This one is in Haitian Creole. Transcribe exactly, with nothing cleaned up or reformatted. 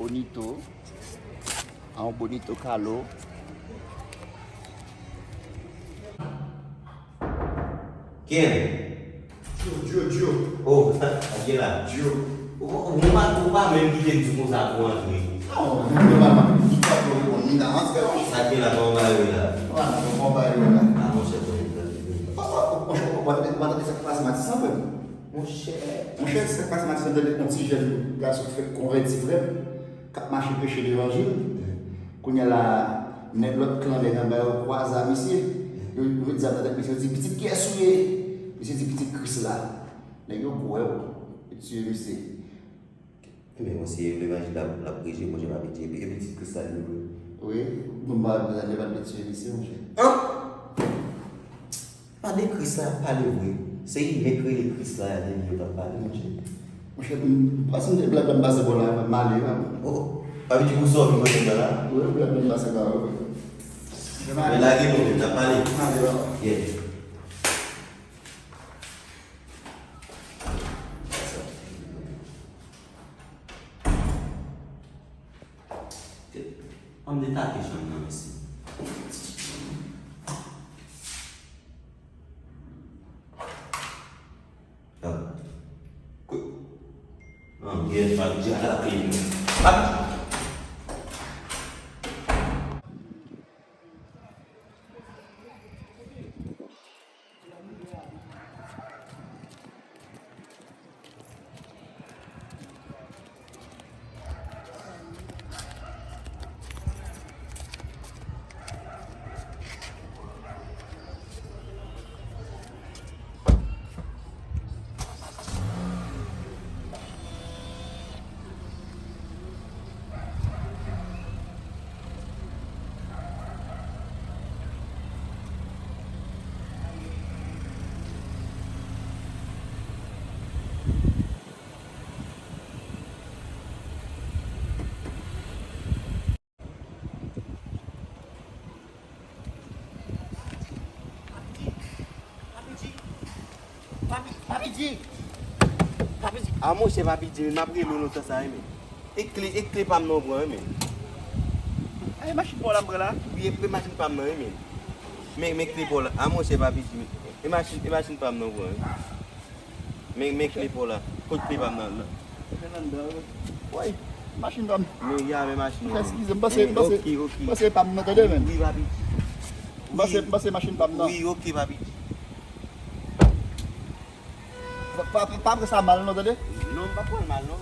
Bonito. A yon Bonito Kalo. Ken? Dio, Dio, Dio. Oh, sa, sa gen la. Dio. Ou, ou, ou pa, ou pa menm kite m di konsa pou antre. Non, non, non, non, non. Li pa pou reponn, li nan antre. Sa gen la, kòman bagay yo ye la? Wala, kòman bagay yo ye la? Ah, monchè, monchè, monchè, monchè, monchè, sa k pase Matisan, frè m? Monchè. Monchè, sa k pase Matisan, tande yon ti jèn gason k fèk konvèti, frè m, k ap mache preche levanjil. Kounye a la, nèg lòt klan nèg anba yo kwaze a misye. Yo, yo met zam nan tèt misye, yo di, "Pitit kiyès ou ye?" Misye di, "Pitit Kris la." Nèg yo kwè w, yo tiye misye. Ebyen, bon, se levanjil l ap, l ap preche, monchè, pa pitiye. Epi, epi ti Kris la, li vre. Wi, nou pa bezwen debat de tiye misye, monchè. An! Pale Kris la, pale vre. Se yon nèg rele Kris la, li yo t ap pale, monchè. Monchè, m, pase m te blab la m pase bò la, m ale, la. Oh, pa vin di pou sa w vin mande m la? Wi, blab la m pase bò la, wi. Men lage nou menm, n ap pale. M ale, la. Yeah. Ann detape chanm nan, mesye. Ah. Kwe-, ah, yes, pa di ala peyi. Ah. Papi, Papi G. Papi, Papi G. Papi G. A monchè, Papi G, men m ap rele w lontan sa, wi, men. E kle, e kle pa m nan w pran, wi, men. A, e machin pa w la m pran la? Wi, e, e machin pa m nan, wi, men. Men, men kle pa w la. A monchè, Papi G, men. E machin, e machin pa m nan w pran, wi. Men, men kle pa w la. Kot kle pa m nan? Fernanda, wi. Woy, machin pa m. Men, ya, men machin ou. Eskize m, m panse, m panse, ok, ok, m panse pa m nan, tande, men. Wi, papi. M panse, m panse machin pa m nan. Wi, ok, papi. Pa, pa, pa, pa pran sa mal, non, tande? Non, m pa pran l mal, non.